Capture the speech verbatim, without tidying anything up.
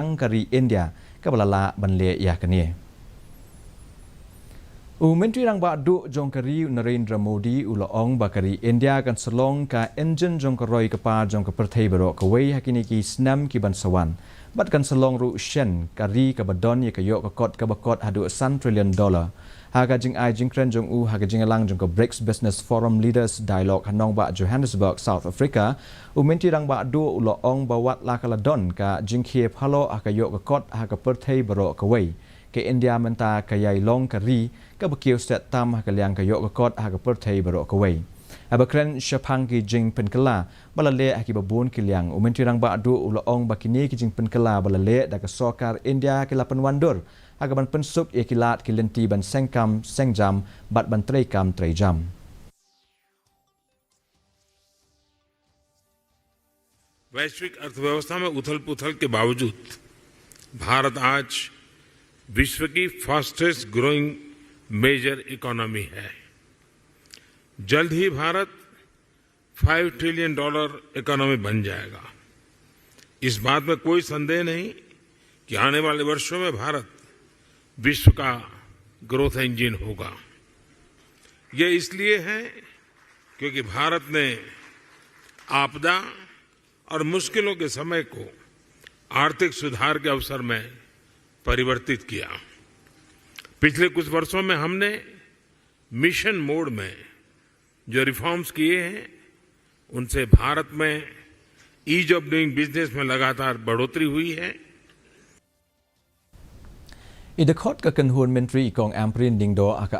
tang ka ri India kaba la lah ban leh ïa kane. U Myntri Rangbah Duh jong ka ri u Narendra Modi u la ong ba ka ri India kan sa long ka engine jong ka roi ka par jong ka pyrthei baroh kawei ha kine ki snem ki ban sa wan. Bad kan sa long ruh shen ka ri kaba don ïa ka ïoh ka kot kaba kot haduh san trillion dollar. Ha ka jingai jingkren jong u ha ka jingïalang jong ka BRICS Business Forum Leaders Dialogue ha nongbah Johannesburg, South Africa, u Myntri Rangbah Duh u la ong ba wat la ka la don ka jingkhie phalloh ha ka ïoh ka kot ha ka pyrthei baroh kawei, ka India mynta ka ïai long ka ri kaba kiew stet tam ha ka liang ka ïoh ka kot ha ka pyrthei baroh kawei. Haba kren shaphang ki jingpynkylla ba la leh ha kiba bun ki liang, u Myntri Rangbah Duh u la ong ba kine ki jingpynkylla ba la leh da ka sorkar India ki la pynwandur ha kaban pynsuk ïa ki lad ki lynti ban sengkam sengjam bad ban treikam treijam. वैश्विक अर्थव्यवस्था में उथल पुथल के बावजूद भारत आज विश्व की फास्टेस्ट ग्रोइंग मेजर इकोनॉमी है। जल्द ही Bharat five trillion dollar economy बन जाएगा। इस बात में कोई संदेह नहीं कि आने वाले वर्षों में भारत विश्व का ग्रोथ इंजन होगा। यह इसलिए है क्योंकि भारत ने आपदा और मुश्किलों के समय को आर्थिक सुधार के अवसर में परिवर्तित किया। पिछले कुछ वर्षों में हमने मिशन मोड में जो रिफॉर्म्स किए हैं, उनसे भारत में ईज ऑफ डूइंग बिजनेस में लगातार बढ़ोतरी हुई है। I dkhot ka kynhun myntri i Kong Ampareen Lyngdoh ha ka